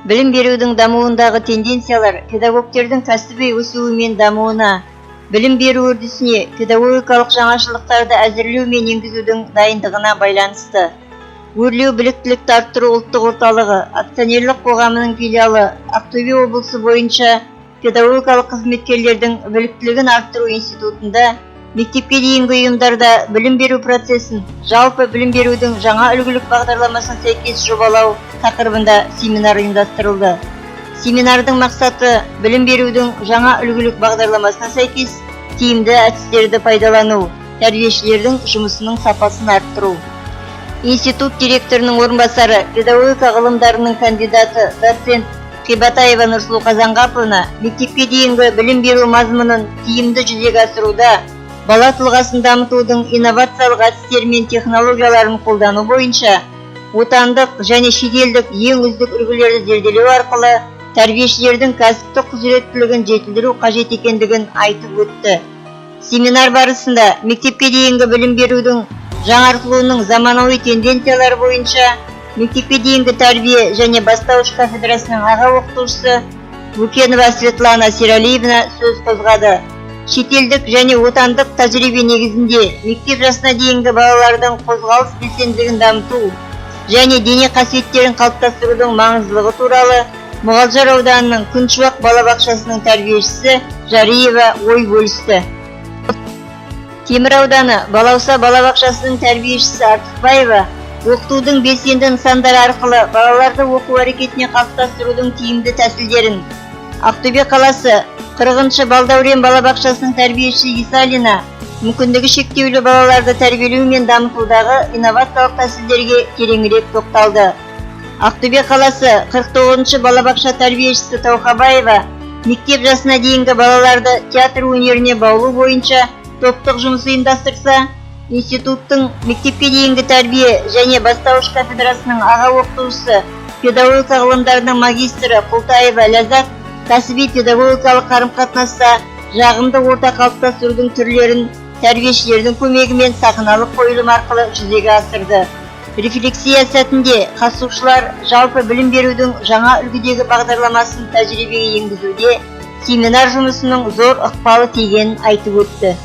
Білім берудің дамуындағы тенденциялар педагогтердің кәсіби өсуі мен дамуына, білім беру үрдісіне педагогикалық жаңашылдықтарды әзірлеу мен енгізудің дайындығына байланысты. Өрлеу біліктілікті арттыру ұлттық орталығы акционерлік қоғамының филиалы Ақтөбе облысы бойынша педагогикалық қызметкерлердің біліктілігін арттыру институтында мектепке дейінгі ұйымдарда білім беру процесін жалпы білім берудің жаңа үлгілік бағдарламасына сәйкес жобалау тақырыбында семинар ұйымдастырылды. Семинардың мақсаты – білім берудің жаңа үлгілік бағдарламасына сәйкес тиімді әдістерді пайдалану, тәрбиешілердің жұмысының сапасын арттыру. Институт директорының орынбасары, педагогика ғылымдарының кандидаты, доцент Қибатаева Нұрсұлу Қазанғаповна мектепке дейінгі білім беру мазмұнын тиімді жүзеге асыруда бала тұлғасын дамытудың инновациялық әдістері мен технологияларын қолдану бойынша отандық және шетелдік ең үздік үлгілерді зерделеу арқылы тәрбиешілердің кәсіптік құзыреттілігін жетілдіру қажет екендігін айтып өтті. Семинар барысында мектепке дейінгі білім берудің жаңартылуының заманауи тенденциялары бойынша мектепке дейінгі тәрбие және бастауыш кафедрасының аға оқытушысы Букенова Светлана Сералиевна сөз қозғады. Шетелдік және отандық тәжірибе негізінде мектеп жасына дейінгі балалардың қозғалыс белсенділігін дамыту және дене қасиеттерін қалыптастырудың маңыздылығы туралы Мұғалжар ауданының Күншуақ балабақшасының тәрбиешісі Жариева ой бөлісті. Темір ауданы Балауса балабақшасының тәрбиешісі Артықбаева оқытудың белсенді нысандары арқылы балаларды оқу әрекетіне қалыптастырудың тиімді тәсілдерін, Ақтөбе қаласы 40-шы Балдәурен балабақшасының тәрбиешісі Исалина мүмкіндігі шектеулі балаларды тәрбиелеу мен дамытудағы инновациялық тәсілдерге тереңірек тоқталды. Ақтөбе қаласы 49-шы балабақша тәрбиешісі Таухабаева мектеп жасына дейінгі балаларды театр өнеріне баулу бойынша топтық жұмыс ұйымдастырса, институттың мектепке дейінгі тәрбие және бастауыш кафедрасының аға оқытушысы, педагогика ғылымдарының магистрі Құлтаева Ләззат кәсіби педагогикалық қарым-қатынаста жағымды орта қалыптастырудың түрлерін тәрбиешілердің көмегімен сахналық қойылым арқылы жүзеге асырды. Рефлексия сәтінде қатысушылар жалпы білім берудің жаңа үлгідегі бағдарламасын тәжірибеге енгізуде семинар жұмысының зор ықпалы тигенін айтып өтті.